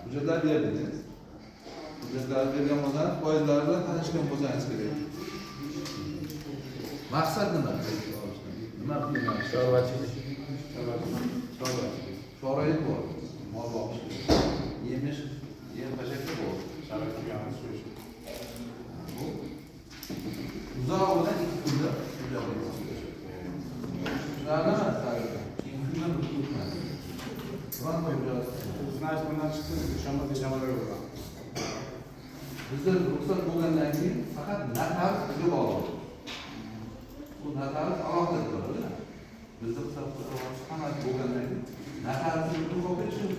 Hujjatlar berdingiz. Hujjatlarni bergan bo'lsangiz, foizlari bilan tanishgan bo'lsangiz kerak. Maqsad nima? Kredit olishdan? Nima qilinadi? Chorvachilik. Chorvachilik. Sharoit bor. Mol boqish. Yemish, yem pashakka bor. Bu uzog'idan 2 kunda hujjatlar. Tushunarlimi? 2 kundan bir o'tmadi. Bironta hujjat. Значит, bundan chiqdi, dushanba seshanba bo'ladi. Bizda ruxsat bo'lgandan keyin faqat notarius bizga bog'liq. Bu notarius alohida turadi. Bizda hisob hammasi bo'lgandan keyin notariusni olib berishimiz.